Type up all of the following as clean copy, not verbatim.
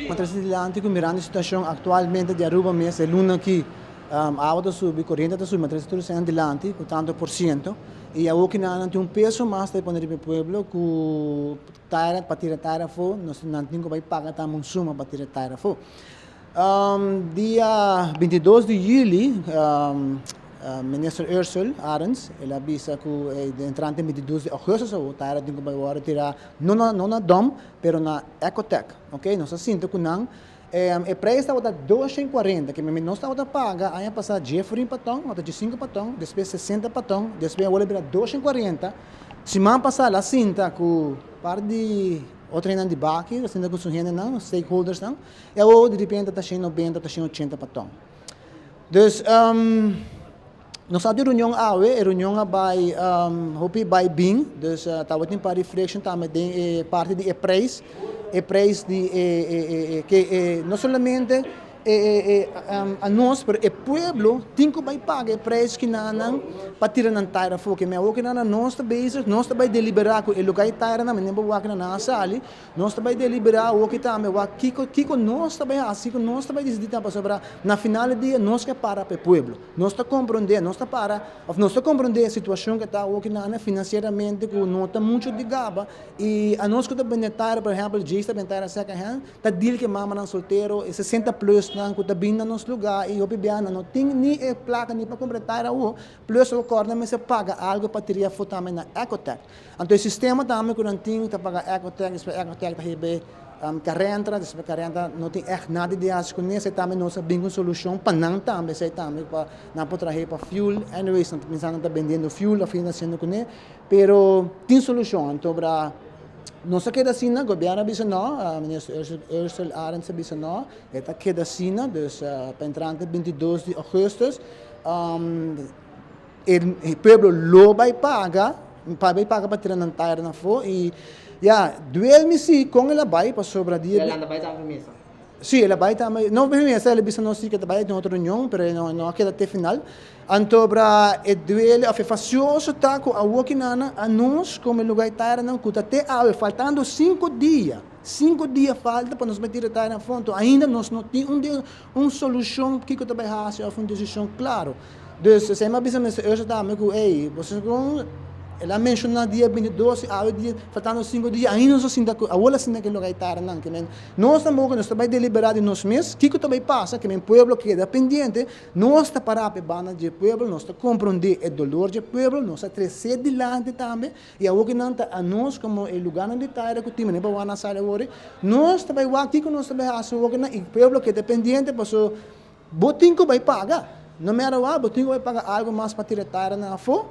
M'a trese dilanti ku mirando e situashon aktualmente di Aruba mes e luna aki awa ta subi, koriente ta subi, m'a trese tur esei dilanti ku tantu por siento i awor ki nan tin un peso mas ta pone riba e pueblo ku taira pa tira taira afó nos nan tin ku bai paga tambe un suma pa tira taira afó. Dia 22 di juli Minister Ursell Arends el a bisa ku entrante 22 di augustus awor taira tin ku bai wòrdu tirá no na no na dòm pero na Ecotec ok nos a sinta ku nan e prijs tabata 240 ke nos tabata paga aña pasá dje florin pa tòn ota djesinku pa tòn despues 60 pa tòn despues awor a bira 240 siman pasá el a sinta ku par di otro hendenan di baki el a sinta ku su hendenan stakeholdersnan. E awor di repente ta 190, ta 180 pa ton. Dus nos a di reunion awe, e reunion a bai hopi bai bin, dus tabatin un par reflection tambe den e parti di e prijs, e prijs di e e e ke e no solamente e e a nos pero e pueblo tin ku bai paga e prijs ki nan pa tira nan taira afó, ke mi awor ki nan nos ta bezig, nos ta bai delibera ku e lugar e tairanan, mi no por wak nan a sali. Nos ta bai deliberá awoki tambe wak kiko kiko nos ta bai hasi, kiko nos ta bai disidí tambe pasobra na final di dia nos ke para pa e pueblo. Nos ta komprondé, nos ta para òf nos ta komprondé e situashon ke ta awoki nan finansieramente ku no ta muchu di gaba i anos ku ta bende taira por ehèmpel Jace ta bende taira second hand ta deal ku e mamanan soltero e 60 plus nan ku ta bini na nos lugá i hopi biaha nan no tin ni e plaka ni pa kumpra e taira awo plus awor kòrda nan mester paga algu pa tira afó tambe na Ecotech. Anto e sistema tambe ku nan tin ta paga Ecotech, despues Ecotech ta hebe Carentra, despues Carentra no tin ègt nada di hasi kuné, esei tambe nos a bin ku un solushon pa nan tambe, esei tambe pa nan por traha pa fuel, anyways nan ta pensa nan ta bendiendo fuel òf hende hasiendo kuné, pero tin solushon, anto bra nos a keda asina, gobièrnu a bisa nò, minister Ursell Arends a bisa nò, e ta keda asina, dus pa entrante 22 di ougùstùs. E pueblo lo bai paga, pa bai paga pa tira nan taira na afó i ya, duel mi si kon el a bai pasobra dia. El a lanta bai tambe mesa? Si, el a bai tambe, no bai mesa, el a bisa nos si ke ta bai den otro reunion, pero e no a keda te final. Anto bra e duele òf e fasioso ta ku awoki nan a nos komo e lugá e tairanan ku ta te awe faltando 5 dia, 5 dia falta pa nos bai tira taira afó, anto ainda nos no tin un un solushon kiko ta bai hasi òf un desishon klaro. Dus esei mi a bisa Mister Ursel tambe ku ey, bo segun el a menshoná dia 22 i awe dia faltando 5 dia ainda nos a sinta ku awor a sinta ku e loke a tara nan. Ke men nos tampoco nos ta bai deliberá di nos mes kiko ta bai pasa, ke men pueblo keda pendiente, nos ta pará pa e banda dje pueblo, nos ta komprondé e dolor dje pueblo, nos a tresé dilanti tambe i awor ku nan ta anos komo e lugánan di taira ku tin manera pa wak nan sali awor, nos ta bai wak kiko nos ta bai hasi awor ku nan i pueblo keda pendiente paso bo tin ku bai paga. No matter what, bo tin ku bai paga algu mas pa tira taira nan afó.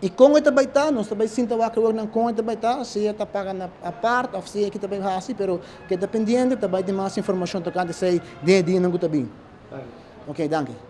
I kon e ta bai ta, nos ta bai sinta wak awor nan kon e ta bai ta, sea ta paga na apart òf sea ki ta bai hasi, pero keda pendiente, ta bai tin mas informashon tokante esei den e dianan ku ta bin. Ok, danki.